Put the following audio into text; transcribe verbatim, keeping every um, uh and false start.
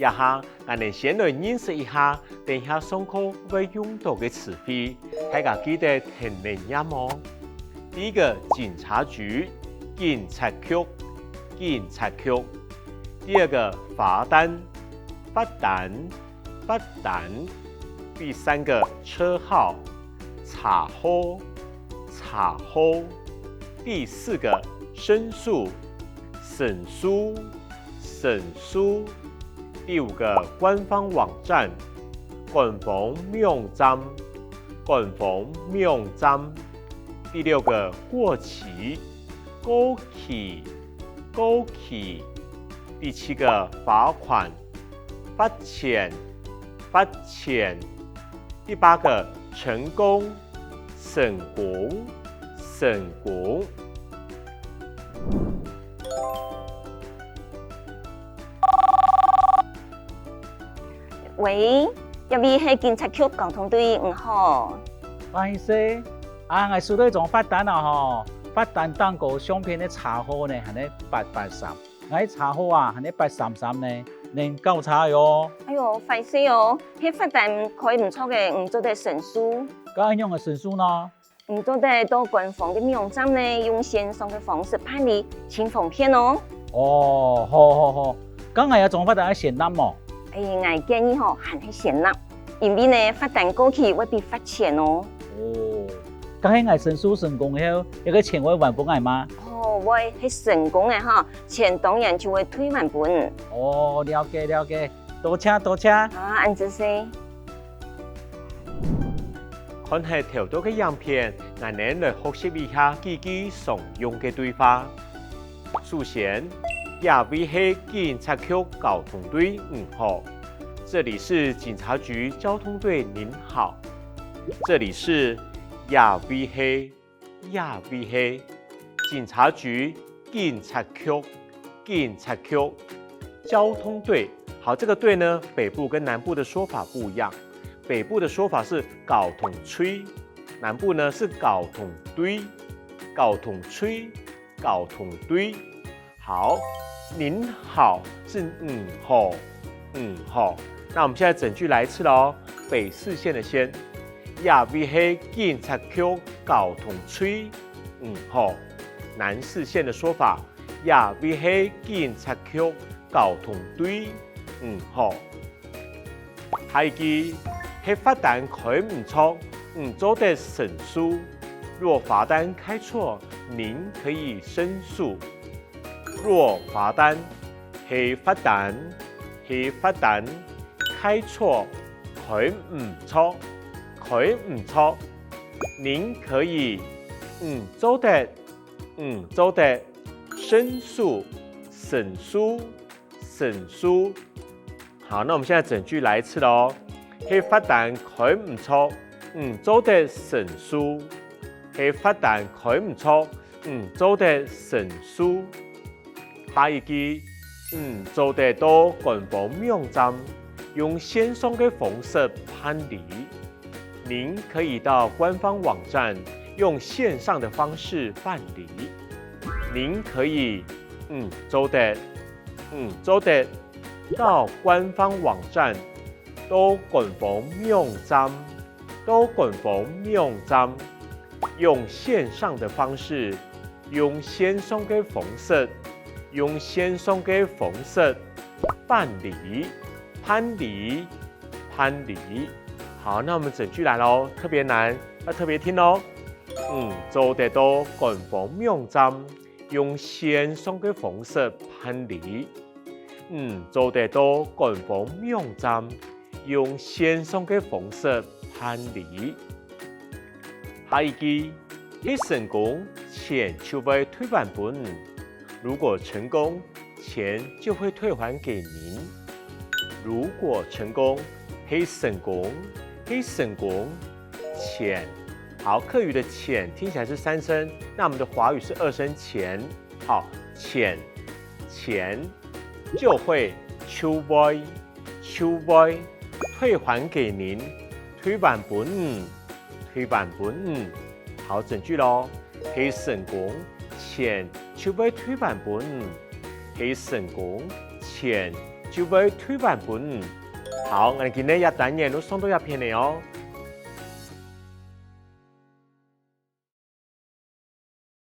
這下，𠊎等先來認識一下等下上課會用到个詞彙，大家記得跈等唸哦。第一個，警察局，警察局，警察局。第二個，罰單，罰單，罰單。第三個，車號，車號，車號。第四個，申訴，申訴，申訴。第五個，官方網站，官方網站，官方網站。第六個，過期，過期，過期。第七個，罰款，罰錢，罰錢。第八個，成功，成功，成功。喂，這位係警察局交通隊，你好。不好意思，啊，𠊎收到一張罰單啊吼，罰單頂高相片个車號呢，還係八八三。𠊎車號啊，還係八三三呢，你搞差喲。哎喲，壞勢哦，該罰單開毋著个，你做得申訴。該仰般个申訴呢？你做得到官方个網站呢，用線上个方式辦理，盡方便哦。哦，好好好，該𠊎這張罰單愛先納無？哎，𠊎建議吼，還係先納，因為呢，罰單過期會分罰錢哦。哦，該係𠊎申訴成功後，這個錢會還分𠊎嗎？哦，會，係成功个吼，錢當然就會退還分你。哦，了解了解，多謝多謝。啊，恁仔細。看忒頭到个影片，𠊎等來學習一下幾句常用个對話。首先，這位係警察局交通隊，你好。這裡是警察局交通隊，您好。這裡是，這位係，這位係，警察局，警察局，警察局，交通隊。好，這個隊呢，北部跟南部的說法不一樣。北部的說法是交通隊，南部呢是交通隊，交通隊，交通隊。好，您好是你好，你好。那我們現在整句來一次囉，北四縣的先。這位係警察局交通隊，你好。南四縣的說法，這位係警察局交通隊，你好。下一句，係罰單開毋著，你做得申訴。若罰單開錯，您可以申訴。若罰單，係罰單，係罰單，開錯，開毋著，開毋著。您可以，你做得，你做得，申訴，申訴，申訴。好，那我們現在整句來一次囉。係罰單開毋著，你做得申訴。係罰單開毋著，你做得申訴。下一句，你做得到官方網站用線上个方式辦理。您可以到官方網站用線上的方式辦理。您可以，你做得，你做得，到官方網站，到官方網站，到官方網站，用線上的方式，用線上个方式，用線上个方式，辦理，辦理，辦理。好，那我們整句來囉，特別難，要特別聽哦。你做得到官方網站用線上个方式辦理。你做得到官方網站用線上个方式辦理。下一句，係成功，錢就會退還分你。如果成功，錢就會退還給您。如果成功，係成功，係成功，錢。好，客語的錢聽起來是三聲，那我們的華語是二聲錢。好，錢，錢，就會，就會，就會，退還給您，退還分你，退還分你。好，整句囉。係成功，錢就會退還分你。係成功，錢就會退還分你。好，𠊎等今日這單元就上到這片了哦。